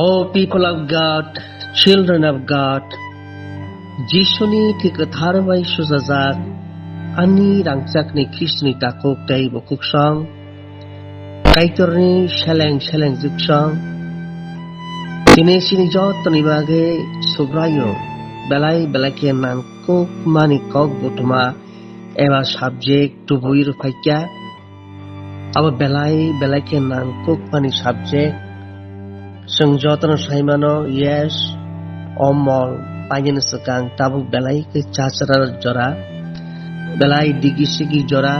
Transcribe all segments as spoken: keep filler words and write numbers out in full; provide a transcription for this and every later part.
O people of God, children of God, Jisuni thwi kwthar bai sujajak ani rangchakni Khristoni takhuk tei bukhuk song, Kaitorni seleng seleng juksong, tini chini jotoni bagwi Subraiyung belai belai khe nangkukmani kok butuma eba subject tubui rwphaikha. Abo belai belai khe nangkukmani subject. Chwng jotono saimano, yes, o mol painani swkang tabuk belai khe chachara jora, belai digi sigi jora,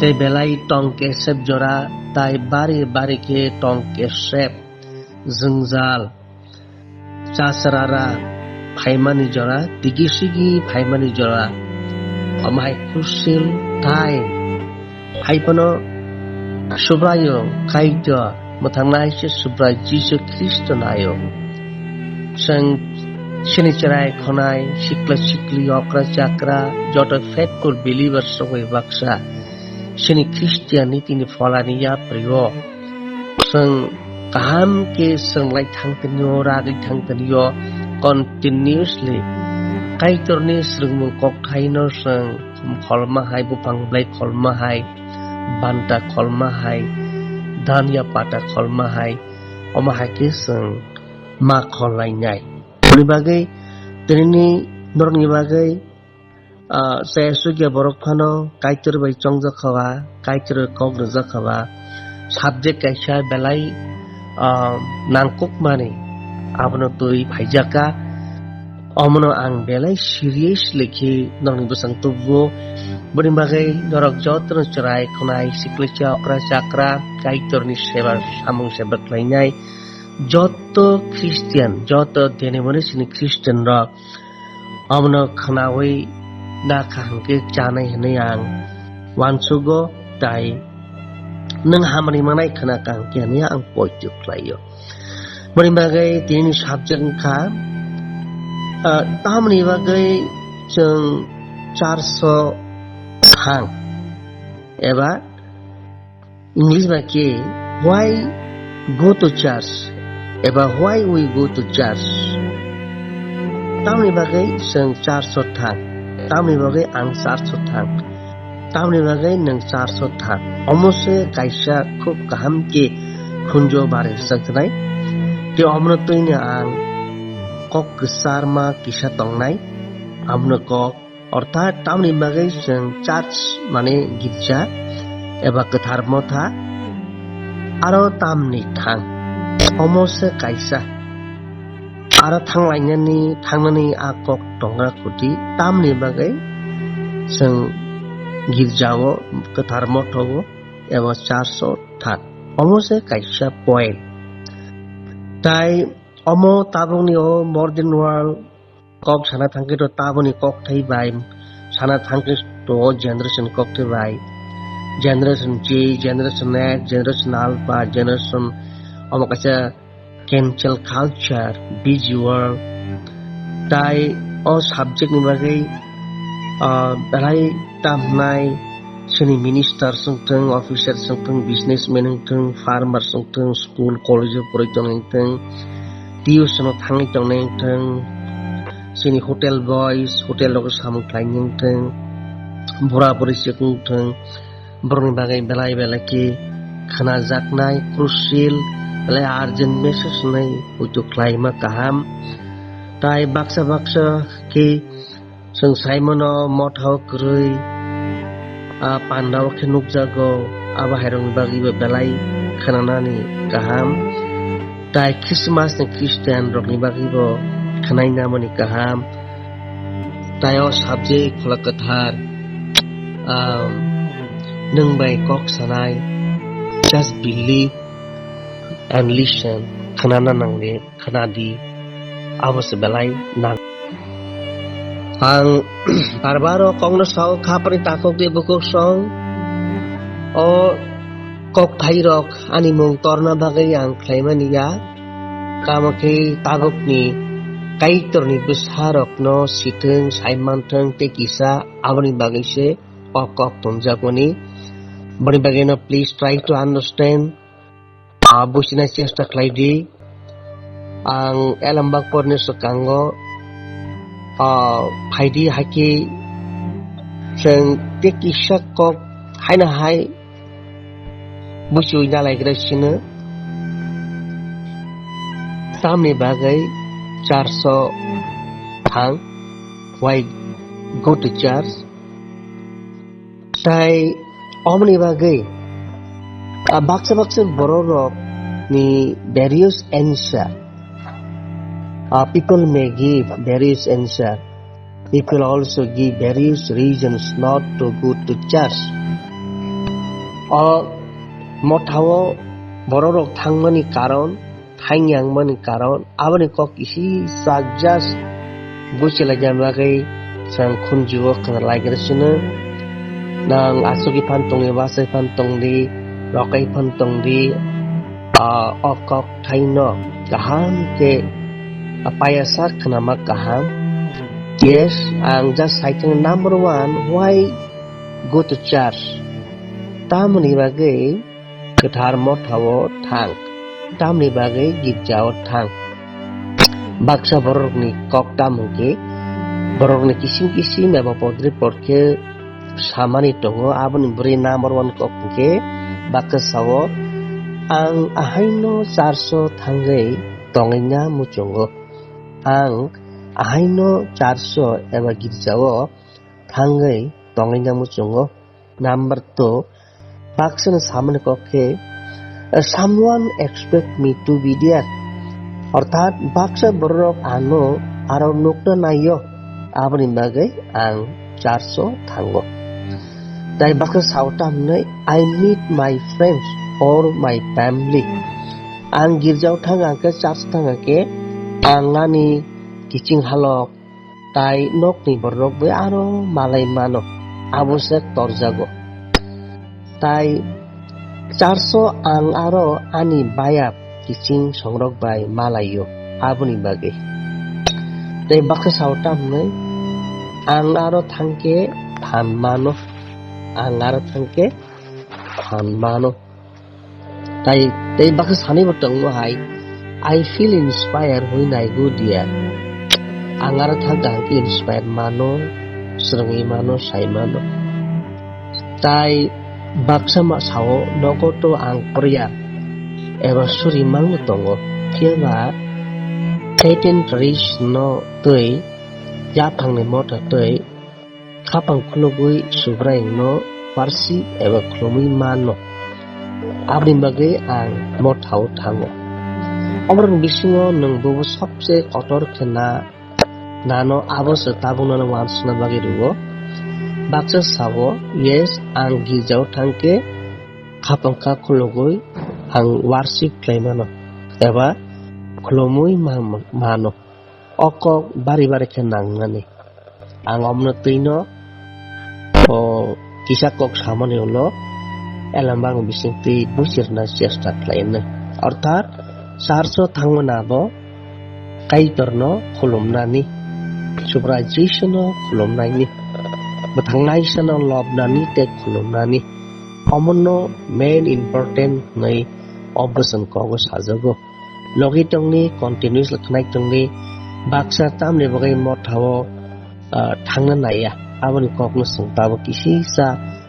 tei belai tong kesep jora, tai bari bari khe tong kesep, jwngjal, chacharara phaimani jora, digi sigi phaimani jora. Omo hai crucial time. Hai phano Subraiyung Kaitor mwthangnaisa Subrai Jisu Khristo naio. Chwng chini chwrai khwnai, sikla sikli, okra chakra, joto faithful believers rokni baksa chini Christianity ni pholani yapri o. Chwng kaham khe chwng lai thang tini o, ragwi thang tini o, continuously Kaitorni swrwngmung kokthaino chwng kholma hai, buphang belai kholma hai, banta kholma hai, danya pata kholma hai, omo hai khe chwng ma khol lainai. Aboni bagwi tinini norokni bagwi, ah, chaya sukya borok phano Kaitor bai chongjak kha ba, Kaitor bai kok rwjak kha ba, subject kaisa belai, ah, nangkukmani abono twi phaijak kha. Omono ang belai seriously khe norokni bwsang tubuo. Boni bagwi norok jotono chwrai khwnai, siklisa, okra chakra, Kaitorni seba, samung seba khlainai joto Christian, joto dini mani chini Christian rok, omono khwnawi na kha hwnkhe chanai hwnwi ang uansugo, tai nwng hamari manai khwna kha hwnkhe hwnwi ang poito khlaio. Boni bagwi tini subject wngkha, ah, tamni bagwi chwng church o thang eba English bai khe, "Why go to church?" eba "Why we go to church?" Tamni bagwi chwng church o thang, tamni bagwi ang church o thang, tamni bagwi nwng church o thang. Omo se kaisa khub kaham khe khunjo barwi rwchapnai. Tei omono twino ang kok kwcharma kisa tongnai, abono kok Orthat tamni bagwi chwng church mane girja eba kwthar motha aro tamni thang, omo se kaisa. Aro thanglainani, thangnani a kok tongra kuti tamni bagwi chwng girjao, kwthar mothao eba church o thang, omo se kaisa point. Tai omo tabukni o modern world kok sana thangkhe to taboni kokthai bai sana thangkhe to generation kokthai bai, generation J, generation X, generation Alpha, generation omo kaisa cancel culture, busy world. Tai o subject ni bagwi, ah, belai tamnai chini minister wngthwng, officer wngthwng, businessman wngthwng, farmer wngthwng, school, college o pori tongnai wngthwng, tuition o thangwi tongnai wngthwng, chini hotel boys, hotel rogo samung khlainai wngthwng, bura buri chikung wngthwng, borokni bagwi belai belai khe khwnajaknai crucial, belai urgent message hwnwi poito khlaima kaham. Tai baksa baksa khe Chwng sai mano, mothao kwrwi, a pandao khe nukjago, abo hairokni bagwibo belai khwnanani kaham. Tai Christmas ni Christian rokni bagwibo khwnai namani kaham. Tai o subject Phola Kwthar, um, nwng bai kok sanai, just believe and listen, khwnana nangdi. Khwnadi, abo se belai nang. Ang barbaro kokno sao, khapani takhuk di bukhuk song. O kokthairok ani mung torna bagwi ang khlaimani ya. Tamo khe tabukni Kaitorni bwsarokno sithwng, saimanthwng tei kisa aboni bagwi se o kok tonjakmani. Boni bagwino please try to understand. Ah, buchina chesta khlai di. ang elembak porni swkango, ah, phaidi haikhe chwng tei kisa kok haino hai buchwi nalaigra sino. Tamni bagwi church-o thang, why go to church? Tai omoni bagwi, ah, baksa baksa borok rok ni various answer. Ah, people may give various answer. People also give various reasons not to go to church. O mothao borok rok thangmani karon, thangyangmani karon, aboni kok isi sa just buchilaina bagwi chwng khunjuo khna laigra sino. Nang asugwi phan tongwi, wasai phan tongdi, rokai phan tongdi, ah, o kok thaino kaham khe, ah, payasa khnama kaham. Yes, ang just saithang number one, why go to church? Tamoni bagwi kwthar mothao thang, tamni bagwi girjao thang. Baksa borokni kok tam hwnkhe, borokni kisim kisim eba podri podkhe samani tongo, aboni bwrwi number one kok hwnkhe baksa sao, "Ang ahaino church-o thangwi tongwina muchungo. Ang ahaino church-o eba girjao thangwi tongwina muchungo." Number two, baksano samani kok khe, "Someone expect me to be there." Orthat baksa borok ano aro nukna naiyo, aboni bagwi ang church-o thango. Tai baksa sao tamni, "I meet my friends or my family." Ang girjao thang ang khe, church thang ang khe, ang ani kiching halok, tai nokni borok bai aro malai mano, abo se torjago. Tai church-o ang aro ani bayap kiching songrok bai malaio, aboni bagwi. Tai baksa sao tamni, "Ang aro thangkhe phan mano, ang aro thangkhe phan mano." Tai, tei baksa sanaibo tongo hai, "I feel inspired when I go there." Ang aro thang kaham khe inspire mano, swrwngwi mano, sai mano. Tai baksa ma sao, "Nogo to ang prayer eba suri mangno tongo, phiya ba eighteen parish no tei yaphangni motha tei khapang khulugwi Subraiyungno worship eba khulumwi mano. Aboni bagwi ang mothao thango." Omorokni bisingo nwng bubo sobse kotor khe na, nano abo se tabuknano uansukna bagwi rwo. Baksa sao, "Yes, ang girjao thangkhe khapang kha khulugwi ang worship khlai mano eba khulumwi ma-, mano." O kok bari bari khe nangnani. Ang omno twino, o, kisa kok samani ulo elembakni bisingtwi buchirna chesta khlainai. Orthat, church-o thangmani abo Kaitorno khulumnani, Subrai Jisuno khulumnani, bwthangnaisano lobnani tei khulumnani. Omono main important hwnwi o bwswng kogo sajago. Logi tongni, continuously khnai tongni, baksa tamni bagwi mothao, ah, thangna naiya. Aboni kokno chwng tabuk kisisa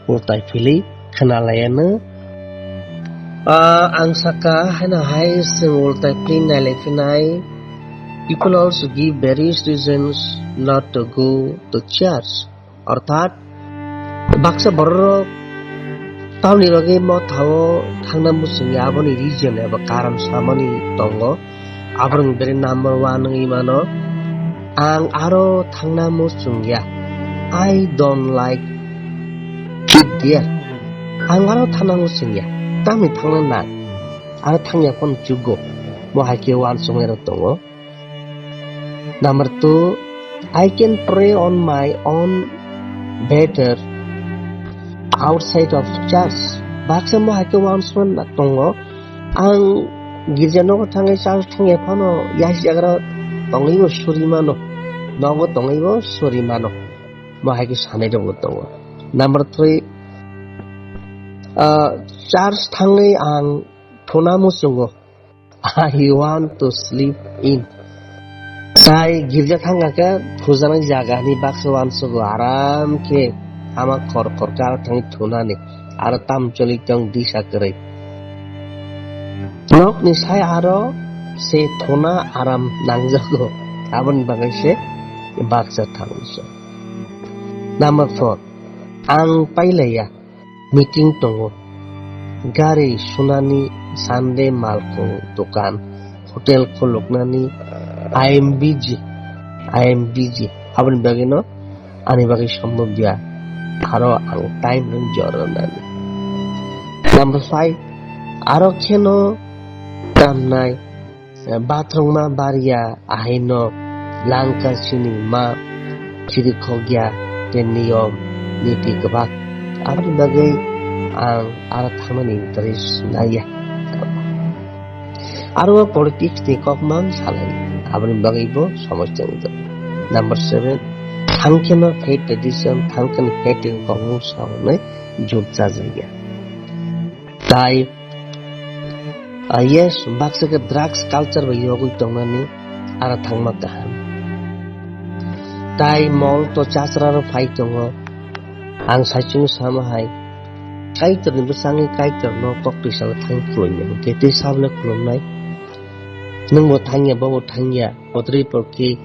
ultai philwi khna laiya no. Ah, ang saka haino hai chwng ultai philwi nailai phinai. People also give various reasons not to go to church. Orthat, baksa bororok tamni bagwi mothao thangna muchungya, aboni reason eba karon samani tongo. Aborokni bere number one wngwi mano, "Ang aro thangna muchungya. I don't like it there." Ang aro thangna muchungya. Tamni thangna nang? Aro thangya phano chugo. Mo hai khe uansuknairok tongo. Number two, "I can pray on my own better outside of church." Baksa mo hai khe uansukna tongo, "Ang girja nogo thangwi church thangya phano yasi jagra tongwibo suri mano, nogo tongwibo suri mano." Mo hai khe sanai rokbo tongo. Number three, ah, church thangwi ang thuna muchungo. I want to sleep in. Tai girja thangkha khe thujaknai jaga hinwi baksa uansugo aram khe ama khor khor khe aro thangwi thunani aro tam choli tong disa kwrwi. Nokni sai aro se thuna aram nangjago. Aboni bagwi se baksa thangwi se. Number four, ang pailaiya, meeting tongo. Gari sunani, Sunday malkhung dokan, hotel khuluknani, I am busy, I am busy. Aboni bagwino ani bagwi sombobya, aro ang time rwng jornani. Number five, aro kheno tamnai, bathroom ma bariya, ahaino langka sini ma chirikhokya, tei niyom niti kwbak. Aboni bagwi ang aro thangmani interest naiya. Aro o politics ni kok mang salai, aboni bagwi bo somosya wngjago. Number seven, thangkheno faith tradition, thangkheno faith ni kokmung saunai jut chajakya. Tai, ah, yes, baksa khe drugs culture bai yogwi tongnani aro thangma kaham. Tai mol to chachra ro phai tongo. Ang saichung sama hai, Kaitor ni bwsangwi Kaitor no kok twi salo thang khulumya, hwnkhe tei sabole khulumnai. Nwng bo thangya, bo bo thangya, bodri pokhe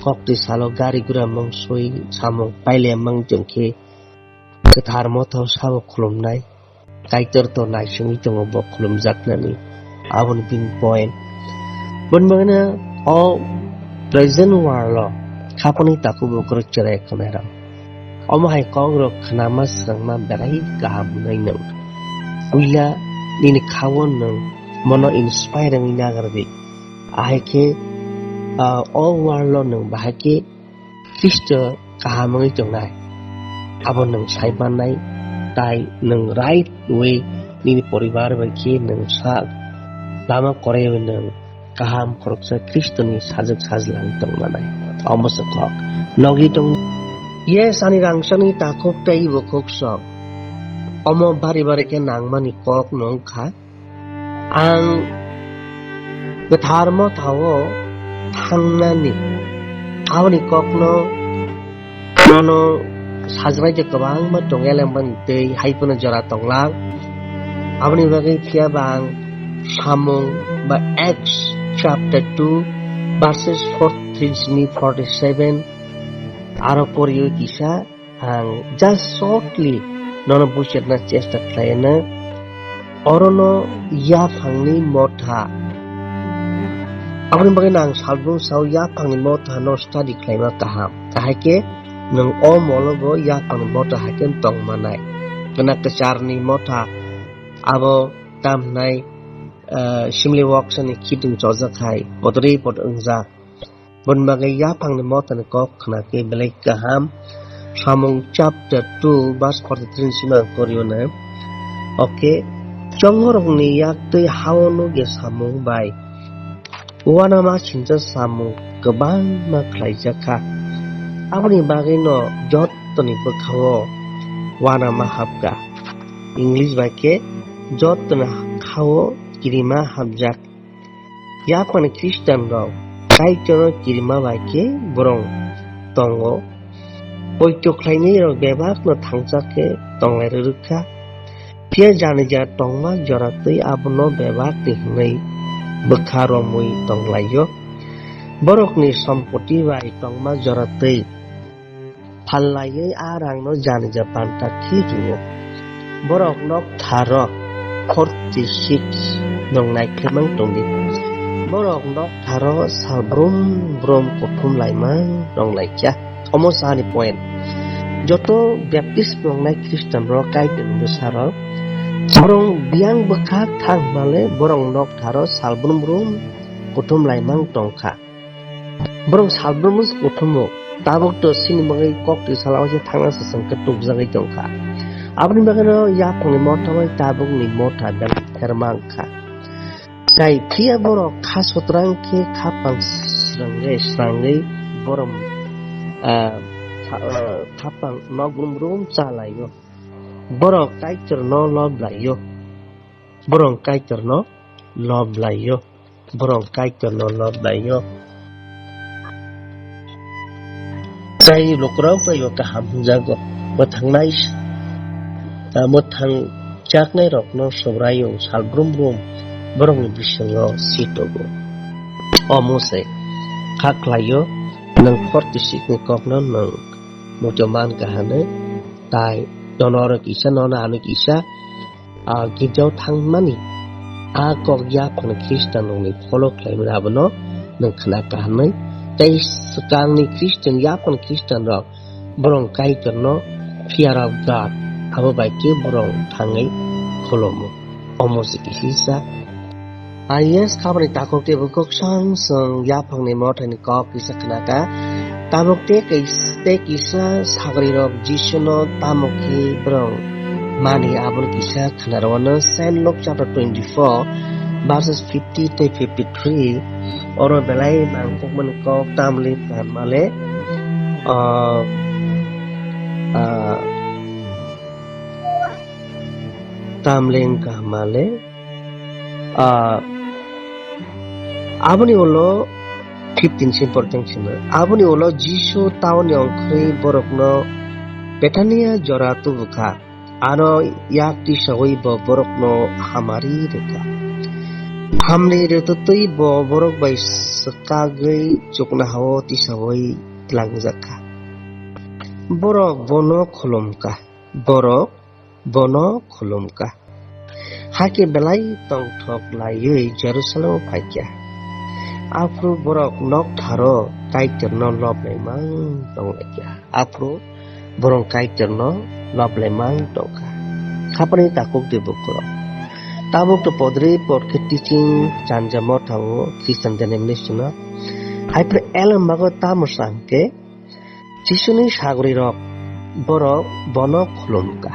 kok twi salo gari gura mung sui samung paile mang tongkhe kwthar motha sabo khulumnai. Kaitor to naisingwi tongo bo khulumjaknani. Aboni bini point. Boni bagwino o present world o khapani takhuk bukrok cherai khwnairok. Omo hai kokrok khnama swrwngma belai kaham hwnwi nwng puila nini khao nwng mono inspire wngwi nagardi. Ahai khe, ah, o world o nwng bahai khe Khristo kaham wngwi tongnai, abo nwng sai mannai, tai nwng right way nini poribar bai khe nwng sa lama kwrwi nwng kaham khoroksa Khristoni sajwk sajlangwi tong manai. Omo se kok. Logi tong. Yes, ani rangchakni takhuk tei bukhuk sok. Omo bari bari khe nangmani kok no wngkha. Ang kwthar mothao thangnani, aboni kokno nono sajwlai je kwbangma tong elemani tei hai phano jora tonglang. Aboni bagwi phiya ba ang samung ba Acts chapter two verses forty-three simi forty-seven aro koriwi kisa Ang just shortly nono buchirna chesta khlaina. Orono yaphangni motha. Aboni bagwi ang salbrum sao yaphangni motha no study khlaima kaham. Kahai khe nwng o molo bo yaphangni motha hai khe tong manai. Kena kwcharni motha abo tamhnai, eh, simli woksa ni khitung chojak hai, bodri bod wngjak. Boni bagwi yaphangni mothani kok khna khe belai kaham. Samung chapter two verse forty-three ni simi ang kori mano. Okay, chongrokni yak twi hao nugya samung bai uanama sincha samung kwbangma khlaijak kha. Aboni bagwino jottoni bwkhao uanama hapkha. English bai khe jottoni khao kirima hapjak. Yaphangni Khristianrok Kaitorno kirima bai khe borok tongo. Poito khlainairok bebakno thangcha khe tonglai rwrwk kha. Phiya janija tongma jora twi abono bebakni hwnwi bwkha romwi tonglaio. Borokni sompoti bai tongma jora twi Phalnaiwi a rangno janija panta khe rwo. Borok noktharo forty six nong naikhwlwimang tongdi. Borok noktharo sal brum brum kuthum laimang nong laikha. Omo sani point. Joto Baptist nongnai Christian rok Kaitor bwsarok borok biyang bwkha thang hwnle borok noktharo sal brum brum kuthum laimang tongkha. Borok salbrum se kothomo, tabuk to sini bagwi kok twi sala waisa thangna se chwng khe tukjagwi tongkha. Aboni bagwino yaphangni motha bai tabukni motha belai pherma wngkha. Chai phiya borok kha sutrang khe kha pang srangwi srangwi borom, ah, kha, ah, kha pang nok rum rum cha laio. Borok Kaitorno lob laio. Borok Kaitorno lob laio. borok Kaitorno lob lai-o. Tei lukurok bai o kaham hwnjago. Mwthangnai, ah, mwthang chaknairokno Subrai-o sal brum brum borokni bisingo sitogo. Omo se kha khlai-o, nwng forty six ni kokno nwng muitu man kha hwnwi, tai nono oro kisa, nono ano kisa, ah, girjao thangmani, ah, kok yaphang Khristian rokni follow khlaimani abono nwng khna kha hwnwi. Tei swkangni Khristian, yaphang Khristian rok borok Kaitorno fear of God, abo bai khe borok thangwi khulumo. Omo se kisa. Ah, yes, khabani takhuk tei bukhuk sang sang yaphangni mothani kok kisa khnakha. Tabuk tei kais-, tei kisa sagrirok Jisuno tamo khe borok mani abono kisa khnarwano. Saint Luke chapter twenty-four, verses fifty tei fifty-three. Oro belai nangkukmani kok tamli kanmale, ah, ah, tamling kahmale. Ah, aboni ulo fifteen sin porteng sima. Aboni ulo Jisu tauni ongkhorwi borokno Betania jora tubukha. Ano yak tisawi bo borokno hamari rwkha. Hamni rwtwtwi bo borok bai swkagwi chuknohao tisawi tlangjakha. Borok bono khulumkha. Borok bono khulumkha. Hakhe belai tongthok laiwi Jerusalem-o phaikha. Aphuru borok noktharo Kaitorno lob laimang tonglaikha. Aphuru borok Kaitorno lob laimang tongkha. Khapani takhuk tei bukhurok. Tabuk to podri podkhe teaching chanja motha-o Christian denomination-o. Haiphre elem bago tamo sa hwnkhe, Jisuni sagrirok borok bono khulumkha.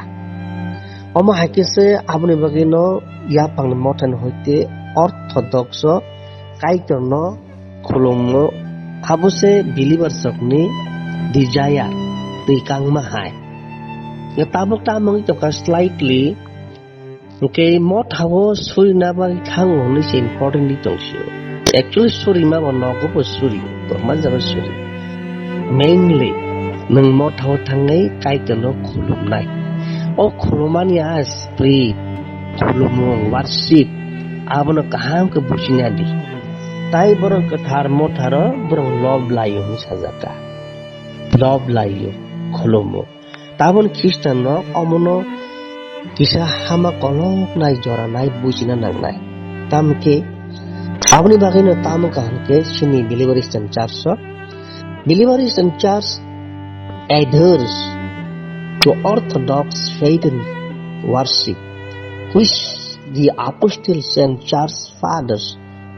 Omo hai khe se aboni bagwino yaphangni mothani hoite Orthodox-o Kaitorno khulumo, abo se believers rokni desire, twi kangma hai. Ya tabuk tamo wngwi tongkha slightly, hwnkhe mothao surina bagwi thango hwnwi se importantly tongsio. Actually surima bo nogo bo suri, kwbangma jaga suri. Mainly nwng mothao thangwi Kaitorno khulumnai. O khulumani a spirit, khulumung, worship, abono kaham khe bujina di. Tai borok kwthar motharo borok lob laio hwnwi sajak kha. Lob laio, khulumo. Tabon Khristian rok omono kisa hama koloknai joranai bujina nangnai. Tamkhe aboni bagwino tamo kaham khe chini Believer Christian Church o. Believer Christian Church adheres to Orthodox faith and worship, which the apostles and church fathers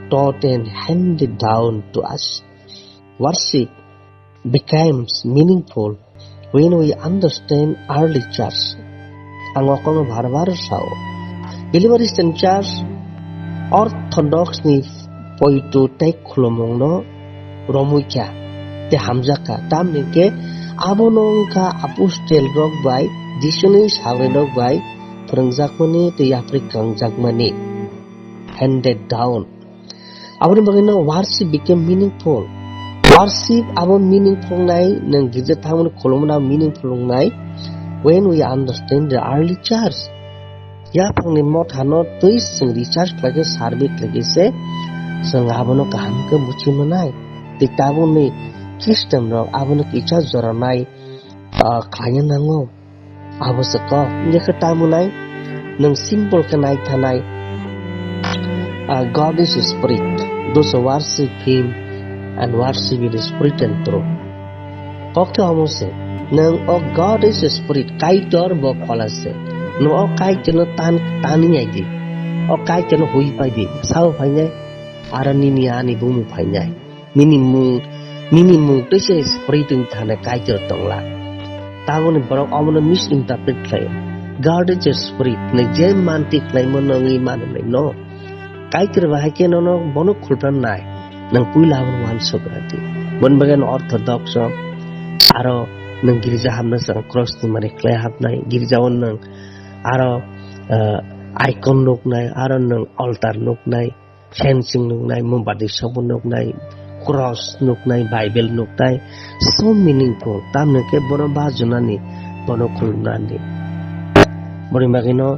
taught and handed down to us. Worship becomes meaningful when we understand early church. Ang okono bar bar sao. Believer Christian Church Orthodox ni poito tei khulumungno romwi kha, tei hamjak kha. Tamni hwnkhe abono wngkha apostle rok bai, Jisuni sagri rok bai phwrwngjakmani tei yapri kwrwngjakmani. Handed down. Aboni bagwi no worship became meaningful. Worship abo meaningful nai, nwng girja thangmani khulumna meaningful nai. When we understand the early church, yaphangni mothano twi chwng research khlai khe, survey khlai khe se chwng abono kaham khe buchi manai. Tei tabukni Christian rok abono kisa jora nai, ah, khlaina nango. Abo se kok, wngya khe tamo nai, nwng simple khe nai thanai, ah, God is a spirit, those who worship him and worship in spirit and truth. Kok khe omo se, nwng o God is a spirit, Kaitor bo phola se. Nwng o Kaitorno tan, tani nai di, o Kaitorno hui pai di, sao phainai, aro nini ani bumu phainai. Nini mung, nini mung tei se spirit wng thane Kaitor tongla. Taboni borok omono misinterpret khlai. God is a spirit, nai je manti khlaimo nongwi manwi no. Kaitor bahai khe nono bono khulpran nai. Nang puila abono uansuk rati. Bon bagwi no Orthodox o, aro nang girja hamna sang cross ni mari khlai hapnai. Girja o nang aro, eh, icon nuknai, aro nang altar nuknai. Fencing nuknai, mombati sobo nuknai, cross nuknai, Bible nuknai, so meaningful. Tamni khe bono bajunani, bono khulumnani. Boni bagwino,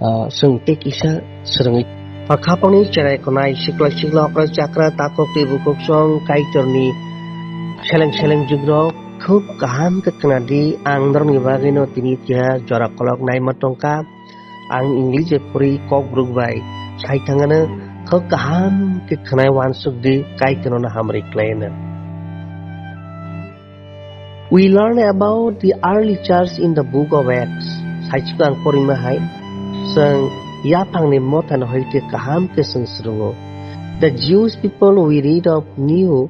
ah, chwng tei kisa swrwngwi. Pakhapangni cherai konai, sikla sikla okra chakra, takhuk tei bukhuk song, Kaitorni seleng seleng jugrok, khub kaham khe khwnadi, ang norokni bagwino tini keha jora kolok naima tongkha. Ang English bai pori Kokborok bai sai thangano, khub kaham khe khwnai uansuk di, Kaitorno hamri khlaino. We learn about the early church in the book of Acts. Saichiko ang porima hai, chwng yaphangni mothano hoite kaham khe chwng swrwngo. The Jewish people we read of knew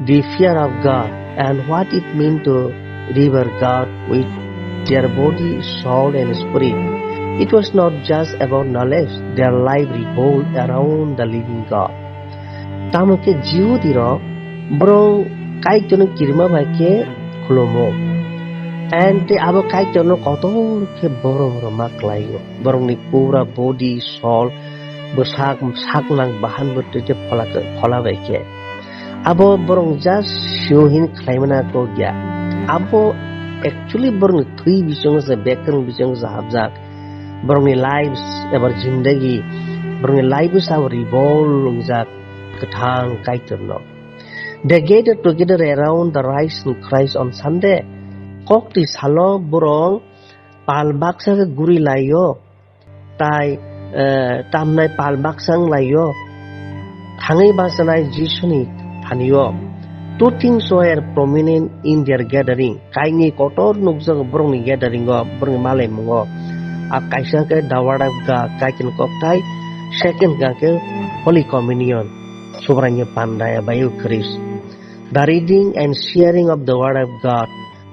the fear of God and what it meant to revere God with their body, soul, and spirit. It was not just about knowledge, their life revolved around the living God. Tamo khe Jihudi rok borok Kaitorno kirima bai khe khulumo. And tei abo Kaitorno kotor khe borom roma khlaio. Borokni pura body, soul, bwsak, saknang bahan bo tei tei phola khe, phola bai khe. Abo borok just sio hin khlaimana kok ya. Abo actually borokni thwi bisingo se, bekreng bisingo se hapjak. Borokni lives eba jindagi, borokni lives abo revolve wngjak kwthang Kaitorno. They gathered together around the risen Christ on Sunday. Kokti salo borok pal baksa khe guri laio. Tai, eh, tamnai pal baksa wng laio, thangwi bachanai Jisuni thanio. Two things were prominent in their gathering. Kainwi kotor nukjago borokni gathering o, borokni malaimungo. A kaisa khe the word of God, Kaitorni kokthai, second khe Holy Communion, Subraiyungni panda eba Eucharist. The reading and sharing of the word of God,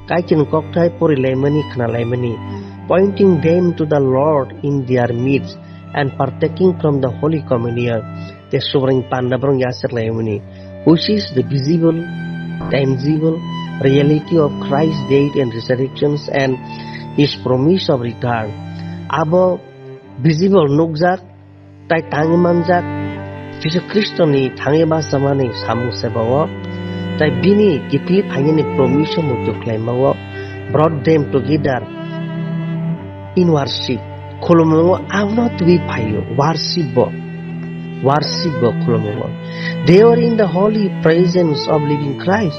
Kaitorni kokthai porilaimani, khnalaimani, pointing them to the Lord in their midst and partaking from the Holy Communion. Tei Subraiyung panda borok yachaklaimani, which is the visible, tangible reality of Christ's death and resurrections and his promise of return. Abo visible nukjak, tai tangwi manjak Jisu Khristoni thangwi bachamani samung sebao, tai bini kiphilwi phainani promise muitu khlaimao, brought them together in worship. Khulumungo abono twiwi phaio, worship bo, worship bo khulumungo. They were in the holy presence of living Christ.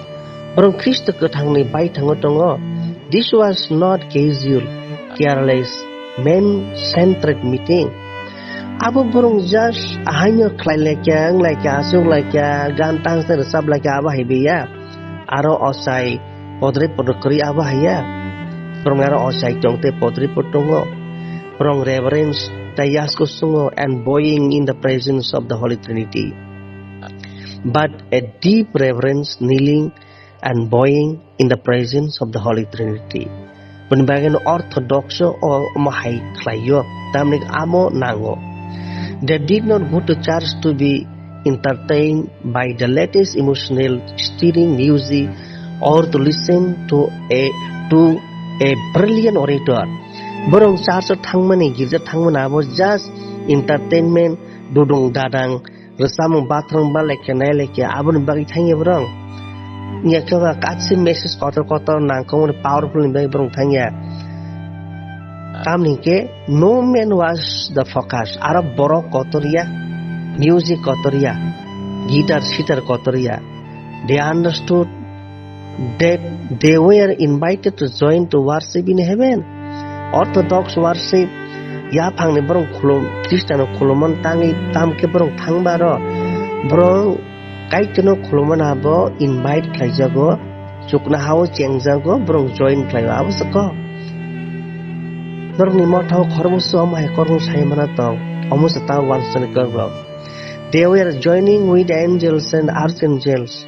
Borok Khristo kwthangni baithango tongo. This was not casual, careless, man-centered meeting. Abo borok just ahaino khlai laikya, wng laikya, aswk laikya, gan tang se rwchap laikya, abo hai biya. Aro ochai podre podre kwrwi abo haiya. Borok aro ochai tong tei podre pod tongo. Borok reverence tei yasko sungo and bowing in the presence of the Holy Trinity. But a deep reverence, kneeling and bowing in the presence of the Holy Trinity. Bini bagwi no Orthodox o omo hai khlaio, tamni amo nango. They did not go to church to be entertained by the latest emotional stirring music or to listen to a, to a brilliant orator. Borok church o thangmani, girja thangmani abo just entertainment, dudung dadang, rwchapmung bathang ba lekha nai lekha aboni bagwi thangya borok. Wngya khe ba kaisa message kotor kotor nangkukmani powerful ni bagwi borok thangya. Tamni hwnkhe no man was the focus. Aro borok kotor ya, music kotor ya, guitar sitar kotor ya. They understood that they were invited to join to worship in heaven. Orthodox worship, yaphangni borok khulum, Khristiano khulumani tangwi tamkhe borok thangbaro, borok Kaitorno khulumani abo invite khlaijago, chuknohao chengjago, borok join khlaio, abo se kok. Norokni mothao khoroksa omo hai kormo sai mana tong, omo se ta wansani kormo. They were joining with angels and archangels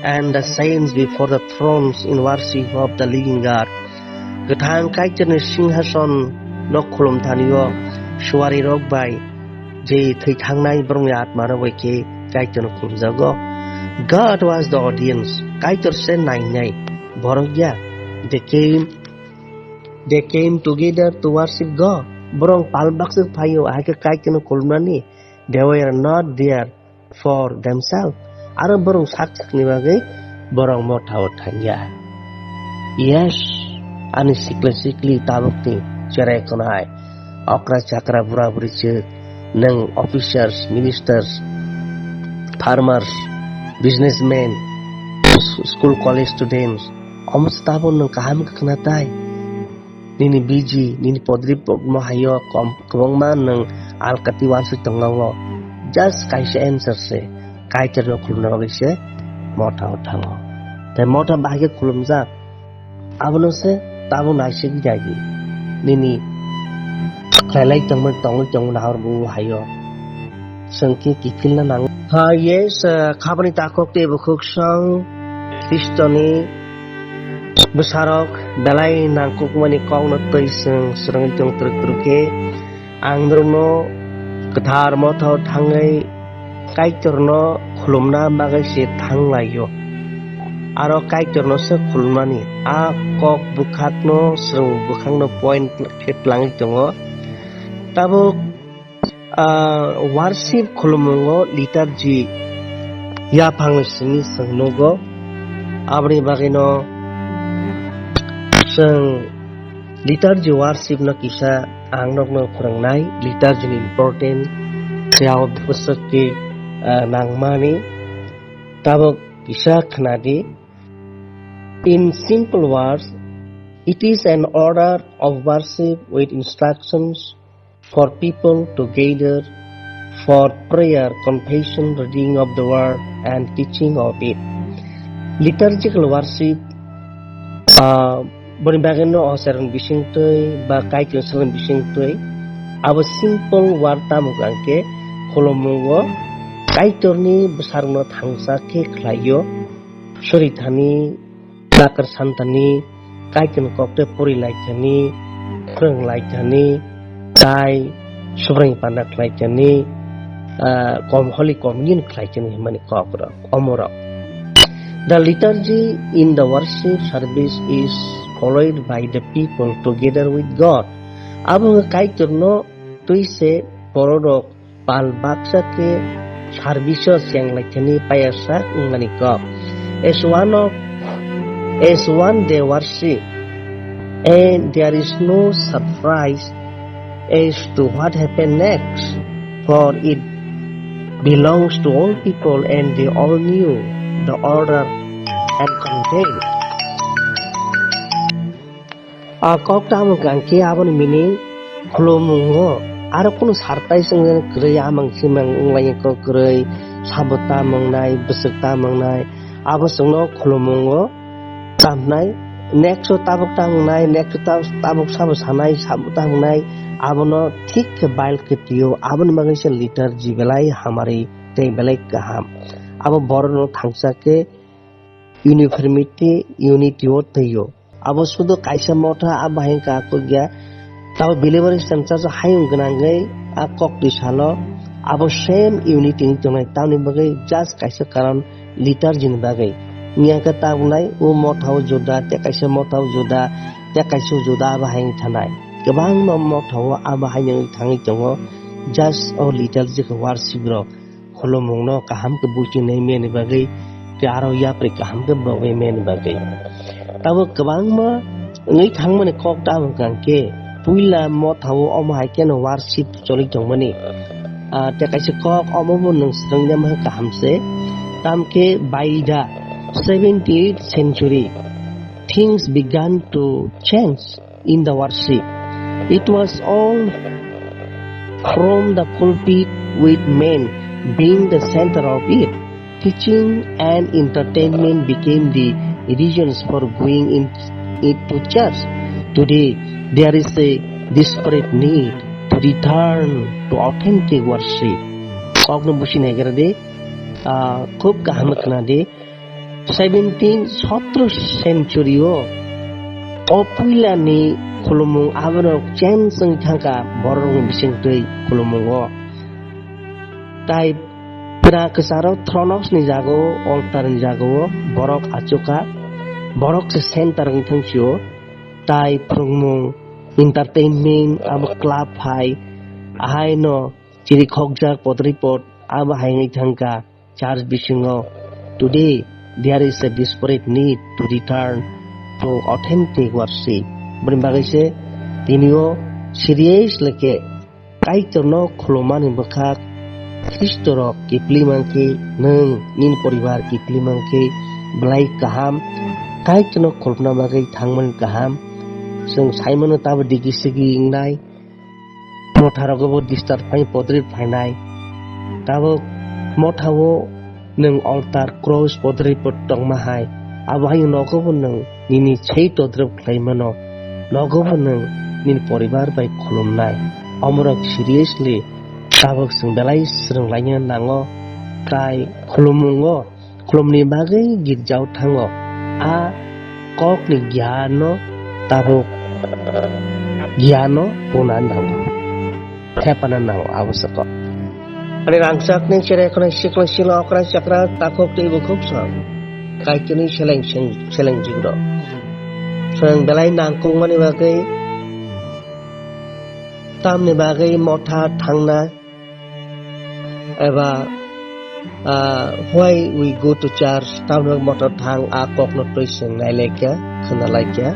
and the saints before the thrones in worship of the living God. Kwthang Kaitorni singhason no khulum thanio suari rok bai je thwi thangnai borokni atma rok bai khe Kaitorno khulumjago. God was the audience. Kaitor se nainai borok ya. They came, they came together to worship God. Borok pal baksa phaio, hai khe Kaitorno khulumnani. They were not there for themselves. Aro borok sak sakni bagwi borok mothao thangya. Yes, ani sikla sikli tabukni cherai kwnai, okra chakra bura buri chwk, nwng officers, ministers, farmers, businessmen, school college students, omo se tabuk nwng kaham khe khna tai? Nini biji, nini podrip mo hayo kom kwbangma nwng alkati wansuk tongo. Just kaisa answer se, Kaitorno khulumna bagwi se mothao thango. Tai motha bahai khe khulumjak, abono se tabuk naisik jagi. Nini khlailai tongmani tongwi tongmani nahor bo hayo. Chwng khe kiphilna nango. Ha, yes, uh, khabani takhuk tei bukhuk song Khristoni bwsarok belai nangkukmani kokno twi chwng swrwngwi tong twrwk twrwk khe, ang norokno kwthar mothao thangwi Kaitorno khulumna bagwi se thanglaio. Aro Kaitorno se khulumnani a kok bwkhakno chwng bwkhakno point khe twlangwi tongo. Tabuk Ah, worship khulumungo liturgy yaphangni simi chwng nugo. Aboni bagwino chwng liturgy worship no kisa ang nokno phwrwngnai, liturgy ni important tei abo bwswk twi, ah, nangmani. Tabuk kisa khnadi. In simple words, it is an order of worship with instructions for people to gather for prayer, confession, reading of the word, and teaching of it. Liturgical worship, ah, boni bagwino ochairokni bisingtwi ba Kaitor salni bisingtwi abo simple word tamo hwnkhe khulumungo Kaitorni bwsarokno thangsa khe khlaio. Sori thani, bakar san thani, Kaitorni kok tei pori lai thani, phrwng lai thani, tai Subraiyung panda khlai thani, ah, kom, Holy Communion khlai thani hwnmani kok rok, omo rok. The liturgy in the worship service is followed by the people together with God. Abo wngkha Kaitorno twi se borok rok pal baksa khe service o cheng lai thani payasa wngmani kok. As one of, as one they worship, and there is no surprise as to what happened next, for it belongs to all people and they all knew the order and content. A kok tamo hwnkha khe aboni meaning khulumungo aro kunu sartai swngjani kwrwi, amang simang wnglaini kok kwrwi, sabo tamo wngnai, bwswk tamo wngnai, abo chwngno khulumungo tamnai, next o tabuk tamo wngnai, next o tab-, tabuk sabo sanai, sabo tamo wngnai, abono thik khe Bible khe twiyo, aboni bagwi se liturgy belai hamari tei belai kaham. Abo borokno thangsa khe uniformity, unity o twiyo. Abo sudu kaisa motha, abo hai wngkha kok ya. Tabo believer Christian church o hayung gwnangwi a kok twi salo abo same unity wngwi tongnai. Tamni bagwi just kaisa karon liturgy ni bagwi. Wngya khe tabuknai o motha o juda, tei kaisa motha o juda, tei kaisa o juda abo hai wngwi thanai. Kwbangma motha o abo hai wngwi thangwi tongo. Just o liturgy khe worship rok. Khulumungno kaham khe buchinai mani bagwi, tei aro yapri kaham khe bogwi mani bagwi. Tabuk kwbangma wngwi thangmani kok tabuk hwnkha khe, puila mothao omo hai kheno worship choli tongmani. Ah, tei kaisa kok omo bo nwng swrwngya maha kaham se. Tamo khe by the seventeenth century, things began to change in the worship. It was all from the pulpit with men being the center of it. Teaching and entertainment became the reasons for going in, into church. Today, there is a desperate need to return to authentic worship. Kokno busi naigra de, ah, khub kaham khna de. Seventeen, sotro century o, o puilani khulumung abono change wng thangkha borokni bisingtwi khulumungo. Tai pura kwcharo Thronos ni jagao, altar ni jagao borok achukha, borok se center wng thang sio. Tai phwrwngmung, entertainment, abo club hai, ahaino Chini khokjak podripot abo hai wngwi thangkha church bisingo. Today, there is a desperate need to return to authentic worship. Bini bagwi se tini o seriously khe Kaitorno khulumani bwkhak Khristorok kiphilwi mankhe, nwng nini poribar kiphilwi mankhe belai kaham. Kaitorno khulumna bagwi thangmani kaham. Chwng saimano tabo digi sigi wngnai. Motharogo bo disturb phai podrip phainai. Tabuk mothao nwng altar, cross, podrip tongma hai. Abo hai nogo bo nwng nini sei todrop khlai mano. Nogo bo nwng nini poribar bai khulumnai. Omorok seriously tabuk chwng belai swrwnglaina nango. Tai khulumungo Khulumni bagwi girjao thango. A kokni giyanno tabuk giyanno puna nango. Thepana nango abo se kok. Ani rangchakni cherai khwnai sikla sila okra chakra takhuk twi bukhuk song. Kaitorni seleng seng-, seleng jigro. Chwng belai nangkukmani bagwi, tamni bagwi motha thangna eba, ah, why we go to church, tamno motor thang, a kokno twi swng nai laikya, khwna laikya.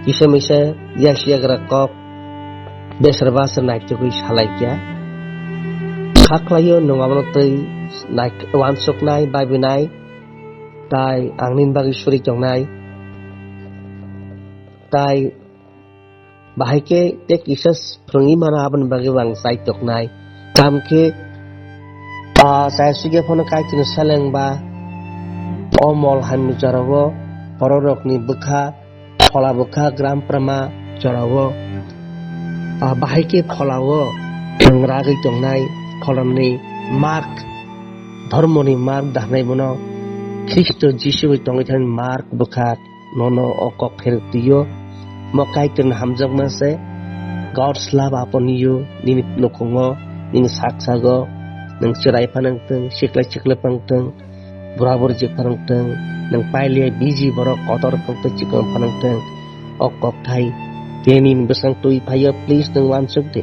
Kisa misa yasiyagra kok, besar basar naitugwi sa laikya. Kha khlaio nwng abono twi nai-, wansuknai, babinai, tai ang nini bagwi suri tongnai. Tai bahai khe tei kisa phwrwngwi mano, aboni bagwi bo ang chai toknai. Tamo khe, ah, chaya sugya phano Kaitorni seleng ba, o mol hamni jorao, bororokni bwkha, phola bwkha, gram prama jorao, ah, bahai khe pholao nwng ragwi tongnai, pholani mark, dhormoni mark dahnai bono, Khristo Jisu bai tongwi thani mark bwkha. Nono o kok pherwk twi-o. Mo Kaitorni hamjakma se, God's love upon you, nini nukhungo, nini sak sago, nwng chwrai phano wngthwng, sikla sikla phano wngthwng, bura burjik phano wngthwng, nwng pailiya biji borok kotor phano wngthwng, chikon phano wngthwng, o kok thai, tei nini bwsang twi phaio, please nwng wansuk di.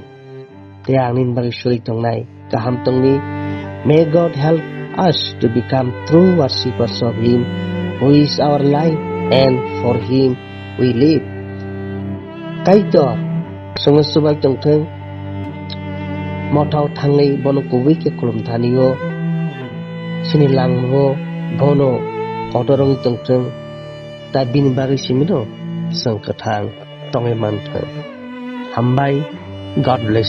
Tei ang nini bagwi suri tongnai kaham tongni. May God help us to become true worshippers of Him, who is our life and for Him we live. Kaitor chwngno chubai tongthwng, mothao thangwi bono kubui khe khulum thani-o, chini langmao bono kotor wngwi tongthwng, ta bini bagwi simino chwng kwthang tongwi manthwng. Hambai, God bless